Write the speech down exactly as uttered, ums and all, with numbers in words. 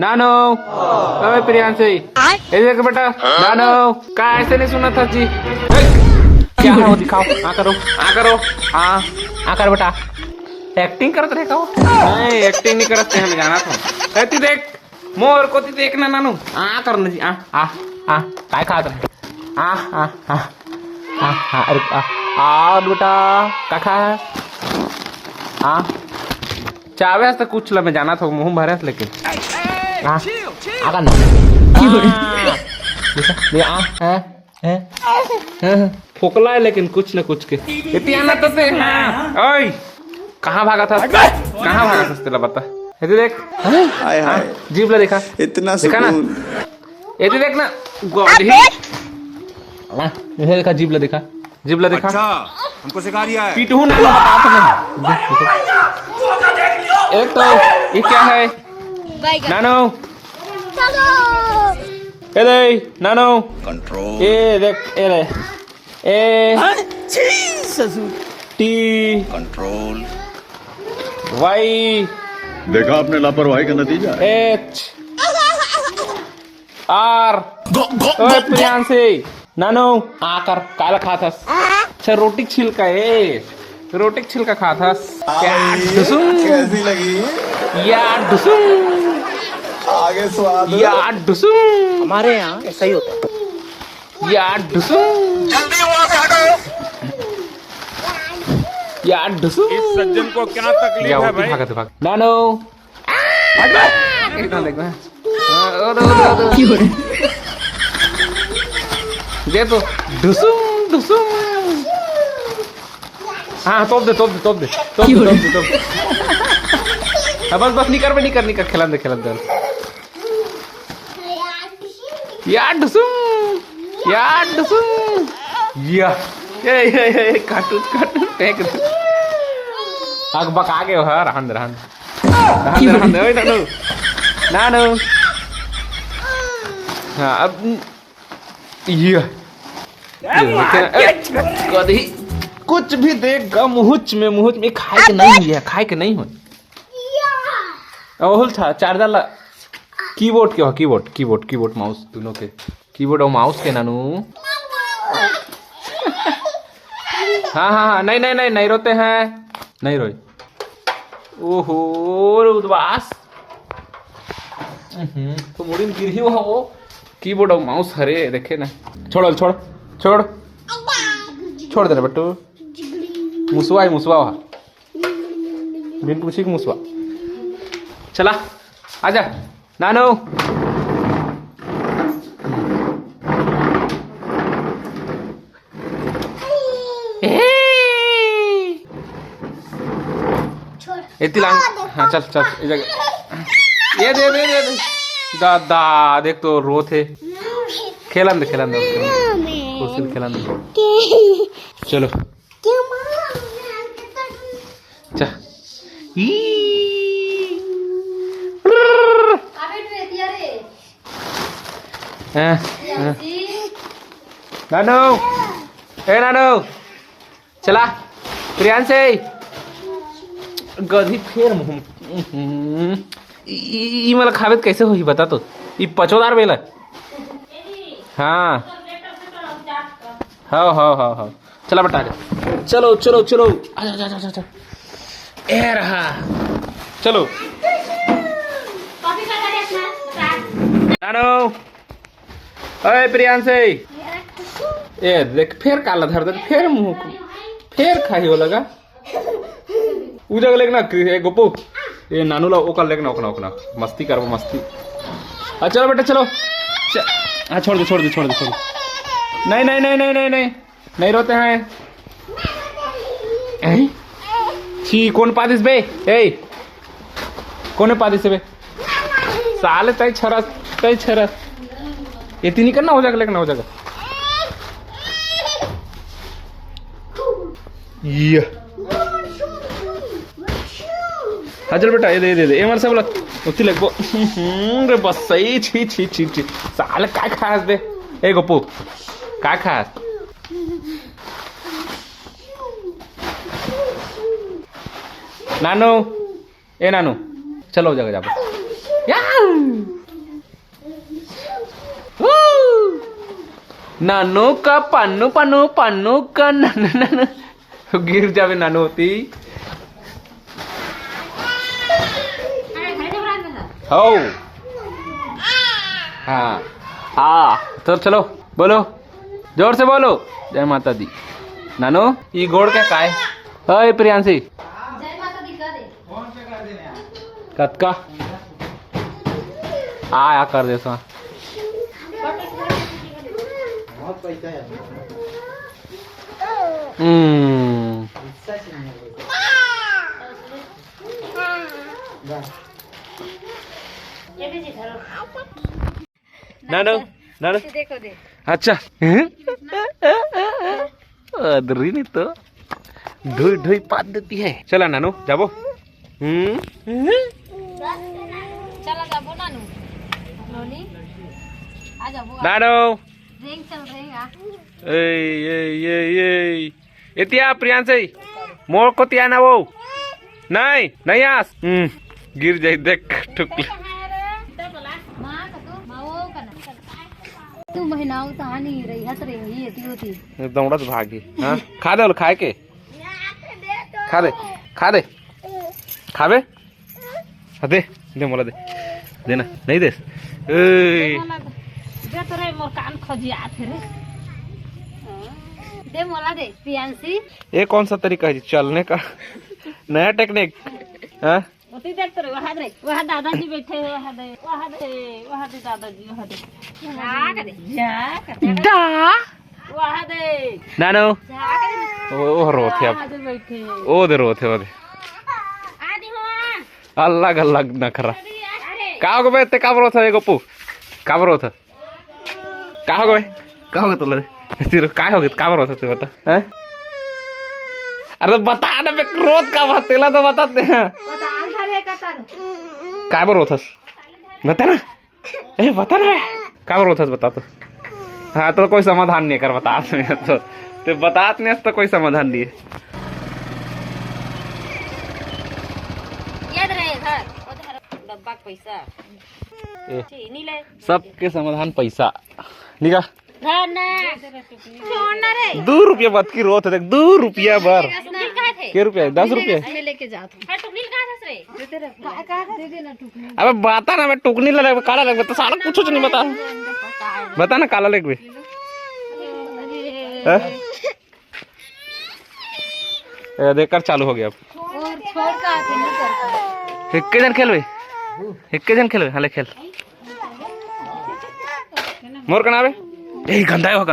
नानो, ओए प्रियांशी, ए देख बेटा, नानो, का ऐसे नहीं सुना था जी? ए, क्या है वो दिखाओ, आ करो, आ करो, हाँ, आ कर बेटा। एक्टिंग करत रहे का वो? नहीं, एक्टिंग नहीं करत रहे, हम जाना था। ए, तू देख, मोर को तू देख ना नानू, आ कर ना जी, आ, आ, आ, काय खात रहे? आ, आ, आ, आ, आ, अरे, आ, आ, बेटा, का खा है? आ, चावे हस त कुछ ल मैं जाना था, मुंह भरे हस लेकिन। आ, आ का ना। आ, देखा, ये आ, हैं, हैं, हैं, फोकला है लेकिन कुछ न कुछ के। इतिया ना तो से, हाँ। ओए, कहाँ भागा था? कहाँ भागा था तेला बता? ये देख। हाय, हाय। जीभ ला देखा। इतना देखा ना? सुकून। ये देख ना। गोली। हाँ, ये देखा, जीभ ला देखा। जीभ ला देखा। अच्छा, हमको सिखा रिया है। पीटू ना, मैं बता तो नहीं। एक तो, ये क्या है? बैगन। नानो। चलो। ए दे, नानो। कंट्रोल। ए देख, ए ले। ए। हाँ, छी, ससुर। टी। कंट्रोल। वाई। देखा आपने लापरवाही का नतीजा है। एच। आर। गो, गो, ओए, गो, गो। प्रियांशी, नानो, आकर, काला खात हस? अच्छा, रोटी छिलका, ए, रोटी छिलका खात हस? क्या आई, ढुसुम? कैसी लगी? या ढुसुम। आगे स्वाद। या ढुसुम। हमारे यहाँ ऐसा ही होता है। या ढुसुम। जल्दी वहाँ से हटो। या ढुसुम। इस सज्जन को क्या तकलीफ या है वो भाई? भागत, भाग। नानो। हट बे। एक कहाँ देख बे? हाँ, ओ, ओ, ओ, ओ। दे तो। ढुसुम, ढुसुम। हाँ, तोप दे, तोप दे, तोप दे। तोप दे, तोप दे, तोप दे। हाँ, बस, बस, निकर बे, निकर, निकर, खेलन दे, खेलन दे। या ढुसुम, या ढुसुम। या। ये, ये, ये, ये, काटून, काटून, फेंक दे। अक बका गे हो, हाँ, रहन दे, रहन दे। रहन दे, रहन दे, ओए, नानू। नानू। हाँ, अब, ये। ये देखे ना, ए, कभी कुछ भी देख गा, मुहुच में, मुहुच में, खाए के नहीं है, खाए के नहीं हो। ओहुल था, चार्जर ला, कीबोर्ड के हो, कीबोर्ड, कीबोर्ड, कीबोर्ड, माउस दोनों के, कीबोर्ड और माउस के नानू। हाँ, हाँ, हाँ, नहीं, नहीं, नहीं, नहीं रोते हैं, नहीं रोए। ओहो, रे उदबास। हम्म, तो मुड़ी में गिरही हो वो। कीबोर्ड और माउस हरे, देखे ना। छोड़, छोड़, छोड़। छोड़ दे रे बट्टू। मुसवा है, मुसवा वहाँ। बिन पूछी के मुसवा। चला, आजा, नानो। ए! छोड़। एती लांग। हाँ, देख। हाँ, चल, चल, ए जगह। ये दे, दे, दे, दे। दादा, देख तो रोत हे। खेलन दे, खेलन दे, खेलन दे। कुर्सी पे खेलन दे। चलो। चा। ई। हाँ, हाँ। नानू, ए नानू, चला, प्रियांशी, गधी फेर मुँह, ई, ई, ई मला खाबे त कैसे होही बता तो, ई पचोदार बेला। हाँ। हाव, हाव, हाव, हाव। चला बेटा, आजा। चलो, चलो, चलो। आजा, आजा, आजा, आजा। ए रहा। चलो। नानो। ओए, प्रियांशी। ए, देख, फेर काला धर दे, फेर मुँह को। फेर खाही हो लगा। उ जगह लेक ना, ए गोपू, ए नानू ला ओकर लेक ना, ओकना, ओकना। मस्ती करबो, मस्ती। आ, चलो बेटा, चलो। च-, हाँ, छोड़ दे, छोड़ दे, छोड़ दे, छोड़ दे। नहीं, नहीं, नहीं, नहीं, नहीं, नहीं। नहीं रोते हैं। ऐ? छी, कौन पादिस बे? ए, कौन पादिस बे? साले तय छरस, तय छरस। ये तीन करना हो जाएगा, लेकिन हो जाएगा। ये। हाँ, चल बेटा, ये दे, ये दे, ये मार से बोला। उसी लग वो। हम्म, रे बस सही, छी, छी, छी, छी। साले काय खास बे? ए गोपू, काय खास? नानू, ए नानू, चलो जगह जाबो। याहू! वू! नानू का पन्नू, पन्नू, पन्नू का नानू, नानू। गिर जाबे नानू होती। हो। हाँ। हाँ। तो चलो, बोलो। जोर से बोलो। जय माता दी। नानू, ई गोड़ के काय? ओए प्रियांशी। जय माता दी कह दे। कतका? आ, आ कर दे सो। हम्म। ये भी जी धरो। नानू, नानू। देखो दे। अच्छा। अदरी नहीं तो ढोई ढोई पाद देती है। चला नानू, जाबो। हम्म। चला जाबो नानू। नोनी, आ जाबो, आ। नानू। रेंग चल, रेंग आ। ए, ए, ए, ए। एतिया प्रियांशी, मोर कोती आना वो। नहीं, नहीं आस। हम्म, गिर जाई देख, ठुकले। तू महीना उतानी रही, हत रही, ये ती होती। दौड़त भागी। हाँ, खा दे, खाए के। खा दे, खा दे। खाबे? हाँ, दे, दे मोला दे। देना, नहीं देस। ए। दे मोला दे। दे तोरे मोर कान खजियात हे रे। दे मोला दे, प्रियांशी। ये कौन सा तरीका है जी चलने का? नया टेक्निक। हाँ? ओती देख तोरे, वहाँ दे, वहाँ दादाजी बैठे हैं, वहाँ दे, वहाँ दे, वहाँ दे दादाजी, वहाँ दे। जा कर दे। जा कर दे। दा। वहाँ दे। नानू। जा कर दे। ओ, ओ रोत है अब। वहाँ दे बैठे हैं। ओ दे रोत है, ओ दे। आ दी हुआ। अलग अलग नखरा। अरे। का हो गए ते, का रोत है गोपू? का रोत है? का हो गए? का हो गए तोला? तेरे का हो गए? का रोत है तू बता? हैं? अरे बता ना बे, रोत का बात तेला तो बताते हैं। बता, अंधा रे का तार। का रोत है? बता ना। ए, बता ना बे। का रोत है बता तो। हाँ, तो कोई समाधान नहीं कर, बता तो। ते बतात नहीं तो कोई समाधान नहीं है। याद रहे घर, उधार डब्बा के पैसा। ए, चीनी ले। सबके समाधान पैसा। निका। धर ना। छोड़ ना रे। दू रुपया बतकी रोत है, देख, दू रुपया बर। टुकनी कहाँ थे? के रुपया? दस रुपया। मैं लेके जात हूँ। हाँ, टुकनी कहाँ थे रे? का, का दे देना टुकनी। अबे बता ना, मैं टुकनी ला लेबे, काला लेबे, तो साला कुछ नहीं बता। बता ना, काला लेबे। हैं? ए, देख कर चालू हो गया अब। और छोड़ का आके नहीं करता। इक्के जन खेलबे? इक्के जन खेलबे? हाँ, ले खेल। मोर कना बे? ए, गंदा है वो।